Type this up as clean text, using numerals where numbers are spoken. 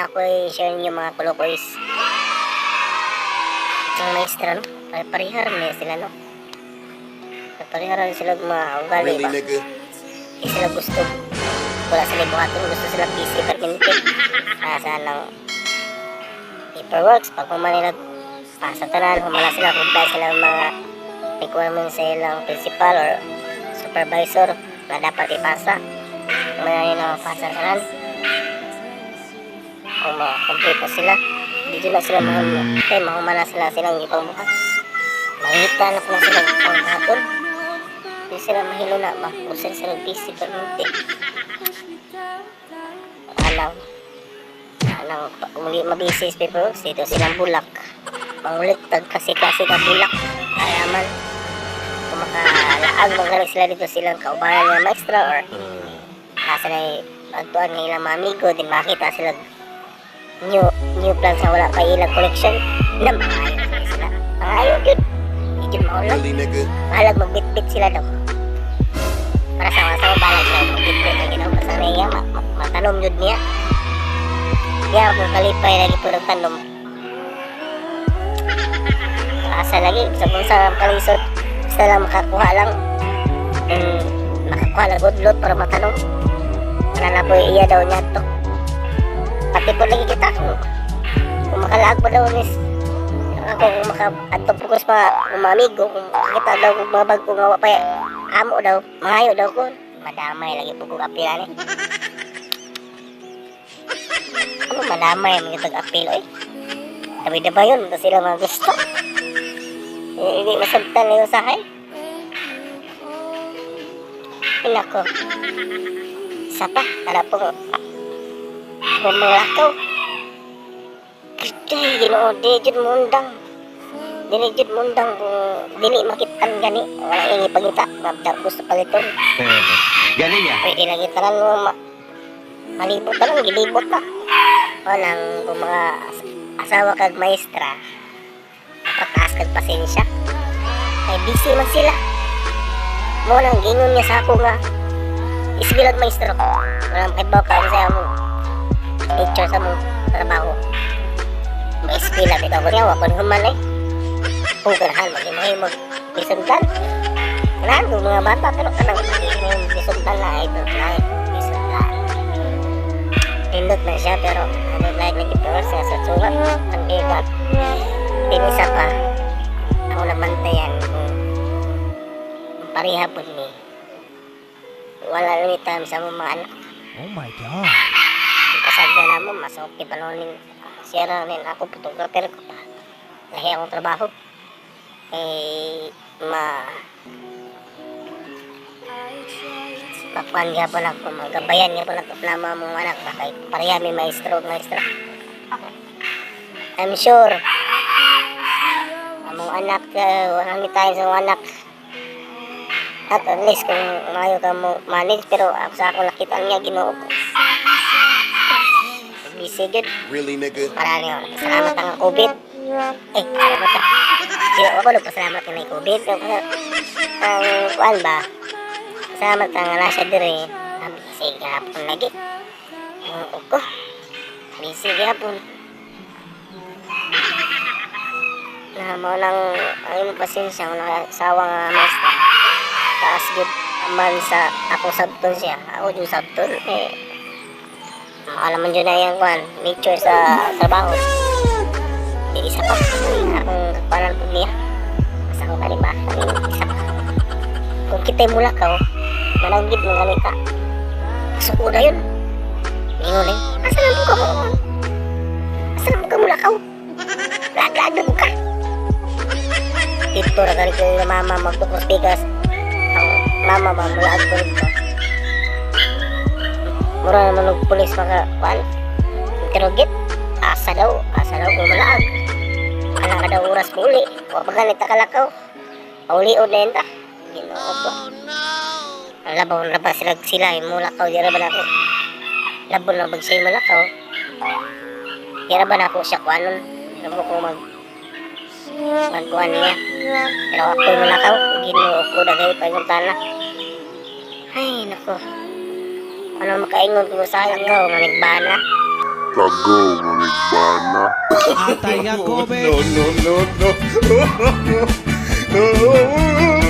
Na ko i-share ninyo, mga kulukoys. Ang maestra, no? Pare-parehar na sila, no? Pare-parehar sila mga ugali Really, ba? Nigga? Di sila gusto. Wala sila buhaton. Gusto sila busy permanente. Asa ng paperworks. Pag human nila pasa tanan, humala sila, comply sila ang mga requirements sa ilang principal or supervisor na dapat ipasa. Humala nila mapasa tanan. Kung ma-complete na sila, di na sila mahum kay mahumana sila silang ipangbuhat. Mahita na po sila pangbuhaton. Di sila mahilo na ba? Gusto sila busy permanente. Alam, anang kung di mabisi sa paperworks, dito silang bulak. Mangulit, tag kasi-kasi ka bulak. Kaya man, kung makalaag, magaling sila dito silang kaubanan ng maestra or asa na pagtuan ng ilang mga amigo, din makita sila new new plan sa wala pa ilang collection na maayo na sila. Maayo yun. Hindi yun maulan. Really, nigga? Bahalag magbitbit sila daw. Para sa mga asawa, bahalag sila magbitbit lagi daw. Basta na iya, matanom yun niya. Niya, kung kalipay lagi po ng tanom. Asa lagi, sa kung sa kalisod, basta lang makakuha lang. Makakuha lang good load para matanom. Wala na po iya daw niya to. Pati po lagi kita kung makalaag pa daw nis ako kung maka adto po ko sa mga amigo, kung makita daw kung mga bago nga wa pa amo daw, mangayo daw ko, madamay lagi po kong apil ani. Ano madamay mga tag apil oy. Dabay-dabay yun, basta sila mga gusto. Eh, hindi masabtan na yung usahay. Nako. Isa pa, para po kung mga lakaw. Ay, Ginoo, di jud mundang. Dili jud mundang kung dili makitan gani. Wala yung ipangita. Mabda gusto paliton. Galing ah. Pwede lagi tanan mo malibot na lang, gilibot na. Walang kung mga asawa kag maestra, pataas kag pasensya. Kay busy man sila. Mo nang gingon niya sa ako nga, isbilag maestro. Walang kaibaw ka sa among teacher sa among trabaho. Maeskwela, bitaw ko niya, wakon human eh. Kung ganahan, mag-imahimog bisundan. Ganahan ko mga bata, pero kanang mag-imahimog bisundan na, I don't like bisundan. Pindot na siya, pero I don't like lagi pero sa sugat. Ang bigat. Pinisa pa, ako nabantayan kung pareha po ni. Wala lang time sa mga anak. Oh my God. Pasagda na mo, mas okay pa noon siya na rin ako, photographer ko pa. Lahi akong trabaho. Eh, makuan gyapon ako, magabayan gyapon ako na mga mong anak ba kay pareha mi maestro ug maestra. I'm sure among anak, wala mi tayo sa mga anak. At least kung maayo ka mo manage, pero ako sa ako nakita niya, Ginoo ko. Busy gyud. Really, nigga? Para niyo, salamat ang COVID. Eh, salamat ka. Di ako nagpasalamat nga may COVID. Ang kuan ba? Salamat ang nga nasa dire. Busy gihapon lagi. Ang uko. Busy gihapon. Na mo nang ang imong pasensya kung nakasawa nga maestra. Taas gyud man sa ako sabton siya. Ako jud sabton eh. Alam man jud na iyang kuan, nature sa trabaho. Di isa pa, akong kakuanan po niya. Asa ko kani ba? Isa pa. Kung kita'y mulakaw, mananggit mo ganita. Suko na yun. Ingon eh, asa na mo ka mo? Asa na mo ka mulakaw? Lag-lag na mo ka. Dito na ganito yung mama magtukos bigas. Ang mama ba, mulaag ko rito. Mura naman og pulis maka, kuan, interrogate. Asa daw kung malaag. Ana ka daw oras mo uli. Wa pa ganit kalakaw. Paulion na yun ta. Ginoo ko. Ang labaw na ba sila sila yung mulakaw, di ra ba na ako. Labo na bag siya mulakaw. Di ra ba na ako siya kuanon. Labo ko magkuan niya. Pero ako mulakaw, Ginoo ko dagay pa yung tana. Ay, nako. Ano makaingon kung sa ka, manigbana. Tago, manigbana. Atay ka, COVID. No, no, no, no.